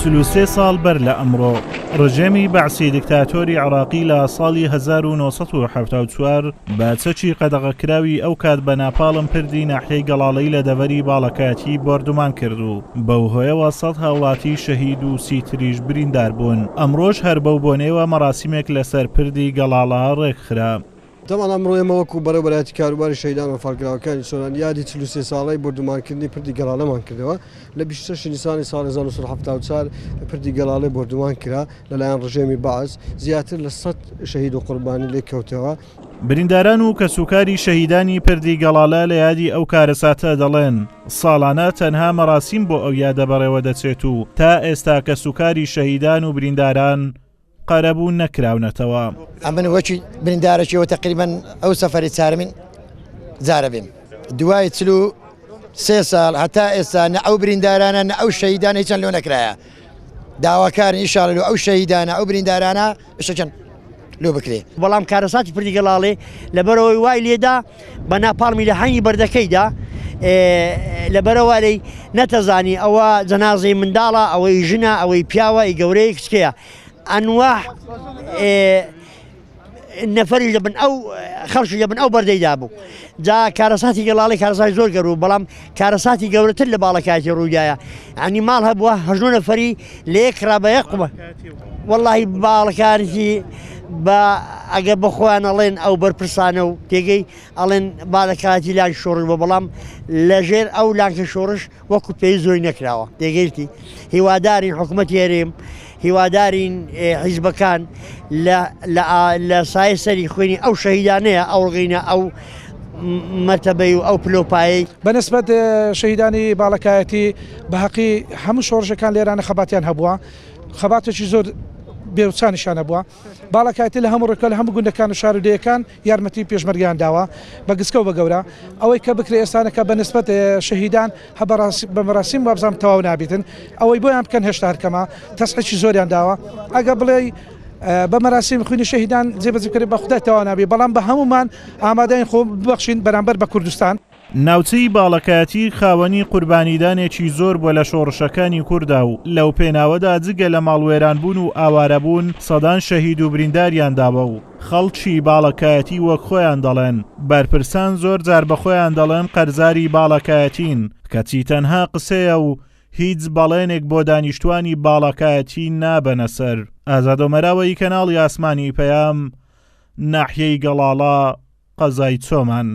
43 ساڵ بەر لە ئەمڕۆ، ڕژێمی بەعسی دیکتاتۆری عێراقی لە ساڵی 1974 بە چەکی قەدەغەکراوی ئەو کات بە ناپاڵم پردی ناحیەی گەڵاڵەی لە دەڤەری باڵەکایەتی بۆردومان کرد و بەو هۆیەوە 100 هاوڵاتی شەهید و سی تریش بریندار بوون. ئەمڕۆش هەر بەو بۆنەیەوە مەراسیمێک لەسەر پردی گەڵاڵە ڕێکخرا. تەبعەن ئەمڕۆ ئێمە وەکو بەڕێوەبەرایەتی کاروباری شەهیدان و ئەنفالکراوەکانی سۆران یادی 43 ساڵەی بۆردومانکردنی پردی گەڵاڵەمان کردەوە. لە 26 نیسانی ساڵی 1974 پردی گەڵاڵەی بۆردومان کرا لەلایەن ڕژێمی بەعس، زیاتر لە 100 شەهید و قوربانی لێ کەوتەوە. برینداران و کەسوکاری شەهیدانی پردی گەڵالە لە یادی ئەو کارەساتە دەڵێن، ساڵانە تەنها مەراسیم بۆ ئەو یادە بەڕێوەدەچێت و تا ئێستا کەسوکاری شەهیدان و برینداران قەرەبوو نەکراونەتەوە. ئەمن وەکی بریندارەکیەوە تەقریبەن ئەو سەفەری چارەمین جارە بێم دوای 43 ساڵ هەتا ئێستا نە ئەو بریندارانە نە ئەو شەهیدانە هیچیان لۆ نەکرایە داواکارن ئیشاڵە لۆ ئەو شەهیدانە ئەو بریندارانە شتێکیان لۆ بکرێ. بەڵام کارەساتی پردی گەڵاڵێ لەبەرئەوەی وای لێدا بە ناپاڵمی لە هەنگی بەردەکەیدا لەبەرئەوە لێی نەتەزانی ئەوە جەنازەی منداڵە ئەوەی ژنە ئەوەی پیاوە ئی گەورەیە کچکەیە ئەنواع نەفەریش لە بن ئەو خەڵکی لە بن ئەو بەردەیدا بوو جا کارەساتی گەڵاڵی کارەساتی زۆر گەور بوو بەڵام کارەساتی گەورەتر لە باڵەکایەتی ڕوویدایە ینی ماڵ هەبووە هەژنۆ نەفەری لە یەک کرا بە یەک قوبە وەڵی باڵەکانیی بە ئەگەر بە خۆیان ئەڵێن ئەو بەرپرسانە و تێگەی ئەڵێن باڵەکایەتی لای شۆڕش بۆ بەڵام لەژێر ئەو لانکە شۆڕش وەکو پێویست زۆری نەکراوە تێگەیشتی هیوادارین حکوومەتی هەرێم هیوادارین حیزبەکان لە سایە سەری خوێنی ئەو شەهیدانەیە ئەوڕگەینە ئەو مەرتەبەی و ئەو پلۆپایەی. بە نسبەت شەهیدانی باڵەکایەتی بە هەقی هەموو شۆڕشەکان لێرانە خەباتیان هەبووە خەباتێکی زۆر بێوچانیشان هەبووە باڵەکایەتی لە هەموو ڕێکە لە هەموو گوندەکان و شار و دێیەکان یارمەتی پێشمەرگەیان داوە بە گسکە و بە گەورە ئەوەی کە بکرێ ئێستانەکە بە نسبەت شەهیدان هە بە مەراسیم وابزانم تەواو نابیتن ئەوەی بۆیان بکەن هێشتا هەر کەمە تەسحێکی زۆریان داوە ئەگە بڵێی بە مەراسیم خوینی شەهیدان جێبەجێ بکرێت بە خودای تەواو نابێ بەڵام بە هەموومان ئامادەین خۆ ببەخشین بەرامبەر بە کوردستان. ناوچەی باڵەکایەتی خاوەنی قوربانیدانێکی زۆر بووە لە شۆڕشەکانی کوردا و لەو پێناوەدا جگە لە ماڵوێرانبوون و ئاوارەبوون سەدان شەهید و برینداریان داوە و خەڵکی باڵەکایەتی وەک خۆیان دەڵێن بەرپرسان زۆر جار بە خۆیان دەڵێن قەرزاری باڵەکایەتین کەچی تەنها قسەیە و هیچ بەڵێنێک بۆ دانیشتوانی باڵەکایەتی نابەنە سەر. ئازاد ئۆمەراوەیی کەناڵی ئاسمانی پەیام، ناحیەی گەڵاڵە، قەزای چۆمان.